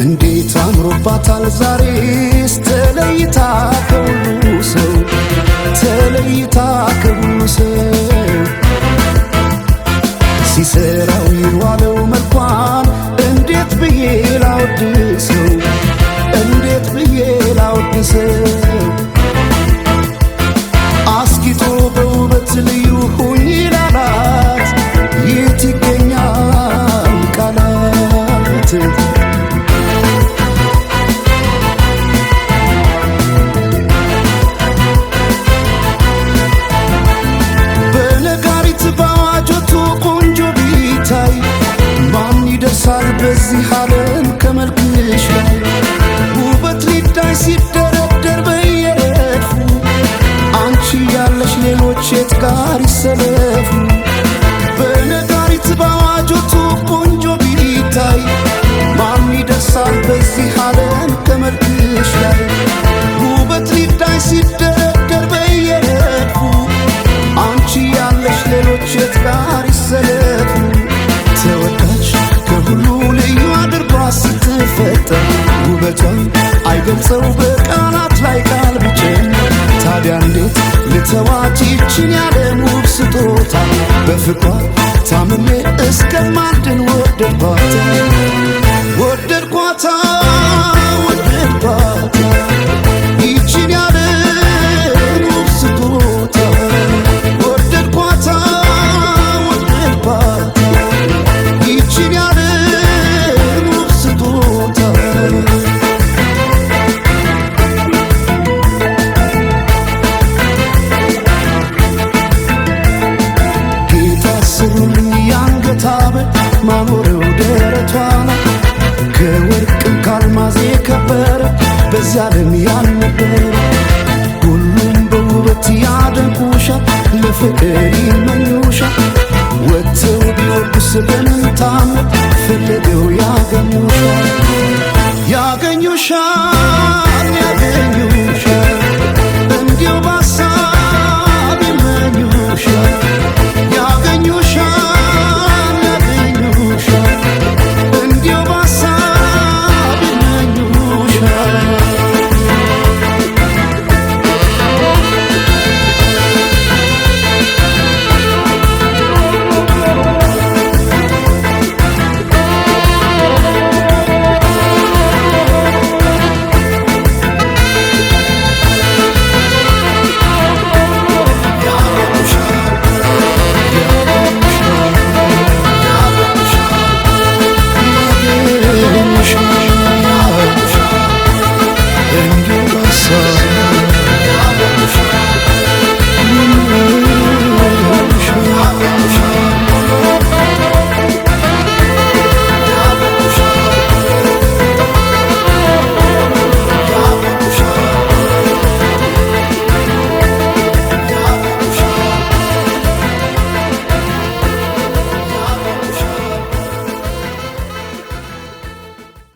እንዴት አምሮባታል ዛሬስ ተለይታ ከሁሉ ሰው፣ ተለይታ ከሁሉ ሰው። ሲሰራው የዋለው መልኳን እንዴት ብዬ ላወድሰው፣ እንዴት ብዬ ላወድሰው? አስጊጦ በውበት ልዩ ሁኚ ላላት የት ይገኛል ቃላት? በነጋሪት በአዋጆቱ ቆንጆ ቢታይ ማን ይደርሳል በዚህ ዓለም ከመልክሽ ላይ? ውበት ሊዳይ ሲደረደር በየረድፉ አንቺ ያለሽ ሌሎች የት ጋር ይሰለፉ? በነጋሪት በአዋጆቱ ቆንጆ ቢታይ ማን ይደርሳል በዚህ ዓለም ከመልክሽ ላይ? ውበት ሊዳይ ሲደረደር በየረድፉ አንቺ ያለሽ ሌሎች የት ጋር ይሰለፉ? ተወዳጅ ከሁሉ ልዩ አድርጓ ስትፈጠር ውበቷን አይገልጸው በቃላት ላይ ቃል ቢጨምር። ታዲያ እንዴት ልተዋት ይችን ያለም ውብ ስጦታ? በፍቅሯ ታምሜ እስከማልድን ወደድኳት፣ ወደድኳታ፣ ወደድኳት ይችን ያለም ውብ ስጦታ። ወደድኳታ፣ ወደድኳት ይችን ያለም ውብ ስጦታ። ጌታ ስሩልኝ የአንገት ሐብል ማኖሪያው ደረቷ ላይ፣ ከወርቅም ካልማዝ የከበረ በዚያ ዓለም ያልነበረ። ሁሉም በውበት ያደንቁሻል፣ ለፍቅር ይመኙሻል። ወጥተው ቢወርዱስ በምን ታምር ፈልገው ያገኙሻል፣ ያገኙሻል።